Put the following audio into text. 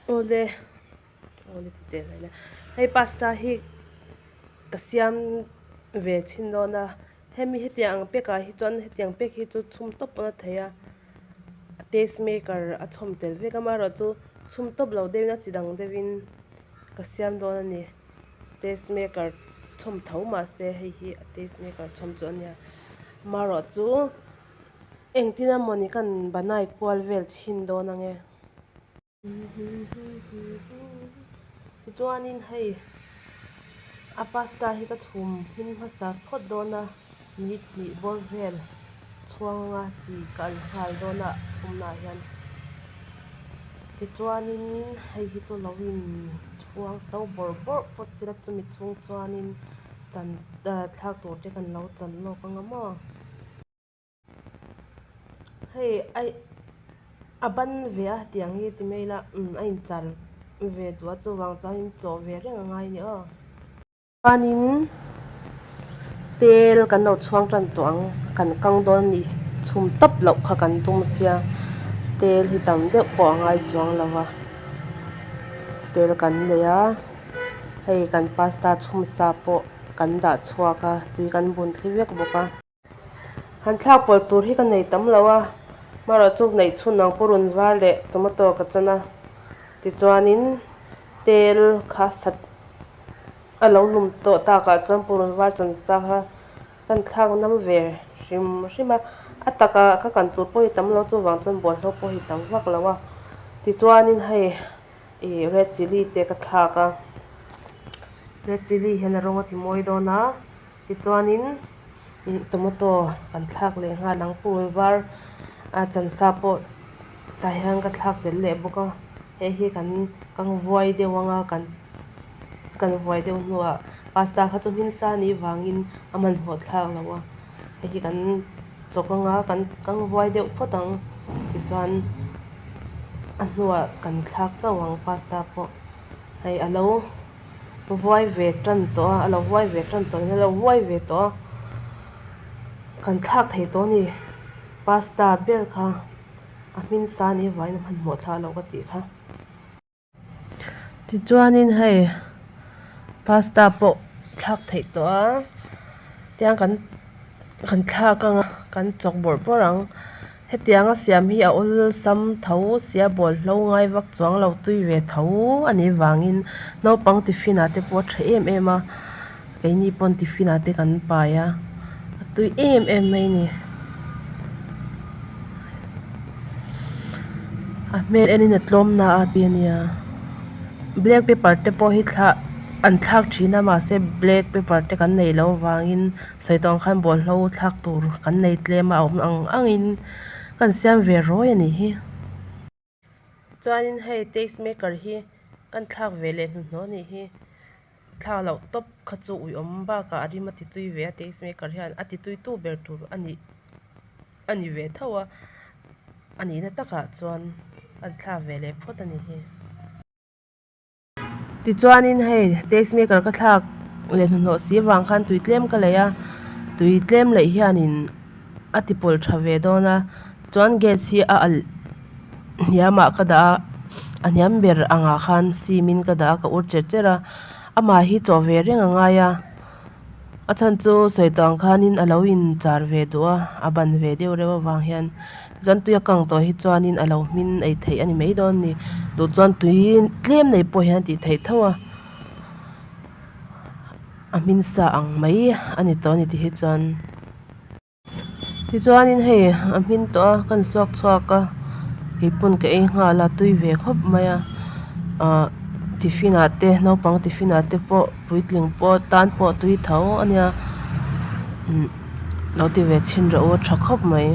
Awle awle ti teh hlai la hei pasta hi ka siam ve chhin dawn a hemi hetiang ang pack ah hi chuan hetiang pack hi chu chhum tawp pawn a thei a taste maker a chhawm tel vek a amaherawhchu chhum tawp lo deuhin a chi dang deuhin ka siam dawn a ni taste maker chhawm tho mahse hei hi a taste maker chhawm chu a nia amaherawhchu engtin emawni kan banai kual vel chhin dawn ange. Tichuanin hei a pasta hi ka chhum hmin hmasa phawt dawn a minute hnih bawr vel chhuang anga chi ka al nghal dawn a chhumna ah hian tichuanin hei hi chu lo in chhuang so bawrh bawrh phawt sela chumi chhung chuanin chan thlak tur te kan lo chan lawk anga maw. Hei ai a ban ve a tiang hi ti mai ila umm a inchar ve duh a chuvang chuanin chaw ve reng a ngai a ni aw. Chuanin tel kan lo chhuang tan tawh ang kan kang dawn a ni chhum tawp loh kha kan tum sia tel hi tam deuh pawh a ngai chuang lo va tel kan nei a hei kan pasta chhum sa pawh kan dah chhuak a tui kan bun thli vek bawk a. Han thlak pawlh tur hi ka nei tam lo a, marawh chu neih chhun ang purun var leh tomato ka chan a, tichuanin tel kha sat a lo lum tawh takah chuan purun var chan sa kha kan thlak nam ve hrim hrim a, a taka ka kan tur pawh hi tam lo chuvang chuan bawlhhlawh pawh hi tam vak lo a, tichuanin hei ih red chilli te ka thlak a, red chilli hian a rawng a ti mawi dawn a. Tichuanin tomato kan thlak leh nghal ang purun var a chansa pawh tah hian ka thlak tel leh bawk a hei hi kan kang vuai deuh ang a kan kan vuai deuh hnuah pasta kha chu hmin sa anih vangin a hmanhmawh thlak lo a hei hi kan chawk ang a kan kang vuai deuh phawt ang tichuan a hnuah kan thlak chauh ang pasta pawh hei a lo. Vuai ve tan tawh a, a lo vuai ve tan tawh in a lo vuai ve tawh a, kan thlak thei tawh a ni. Pasta ber kha a hmin sa a nih avangin a hmanhmawh thla lo ka tih kha. Tichuanin hei pasta pawh thlak theih tawh a, tiang kan kan thlak ang a, kan chawk bawrh bawrh ang. Hetianga siam hi a awlsam tho sia bawlhlo ngai vak chuang lo tui ve tho a nih vangin naupang tiffin ah te pawh a tha em em a keini pawn tiffin ah te kan pai a a tui em em mai a ni a hmel en in a tlawm na a tih a nia black pepper te pawh hi thla an thlak thin a mahse black pepper te kan neih loh avangin. Sawi tawh ang khan bawlhlo thlak tur kan nei tlem a awm ang angin kan siam ve rawi a nih hi. Chuanin hei taste maker hi kan thlak ve leh hnuhnawh a nih hi. Thlak loh tawp kha chu uiawm bakah a rim a ti tui ve a taste maker hian a ti tui tu ber tur a nih a ni ve tho a, a nihna takah chuan an thlak ve leh phawt a nih hi. Tichuanin hei taste maker ka thlak leh hnuhnawh si avang khan tui tlem ka lei a, tui tlem leih hianin a ti pawlh tha ve dawn a, chuan gas hi a alh hniamah ka dah a, a hniam ber angah khan sim in ka dah a ka ur cher cher a, amah hi chawh ve reng a ngai a. A chhan chu sawi tawh ang khanin a lo inchar ve duh a, a ban ve deuh reuh avang hian chuan tui a kang tawh hi chuanin a lo hmin ei theih a ni mai dawn a ni. Duh chuan tui tlem nei pawh hian a tih theih tho a, a hmin sa ang mai a ni tawh a ni tih hi chuan. Tichuanin hei a hmin tawh a kan suak chhuak a keipawn ka ei nghal a tui ve khawp mai a ahh tiffin ah te naupang tiffin ah te pawh puitling pawh tan pawh tui tho a nia umm lo ti ve chhin rawh u a tha khawp mai.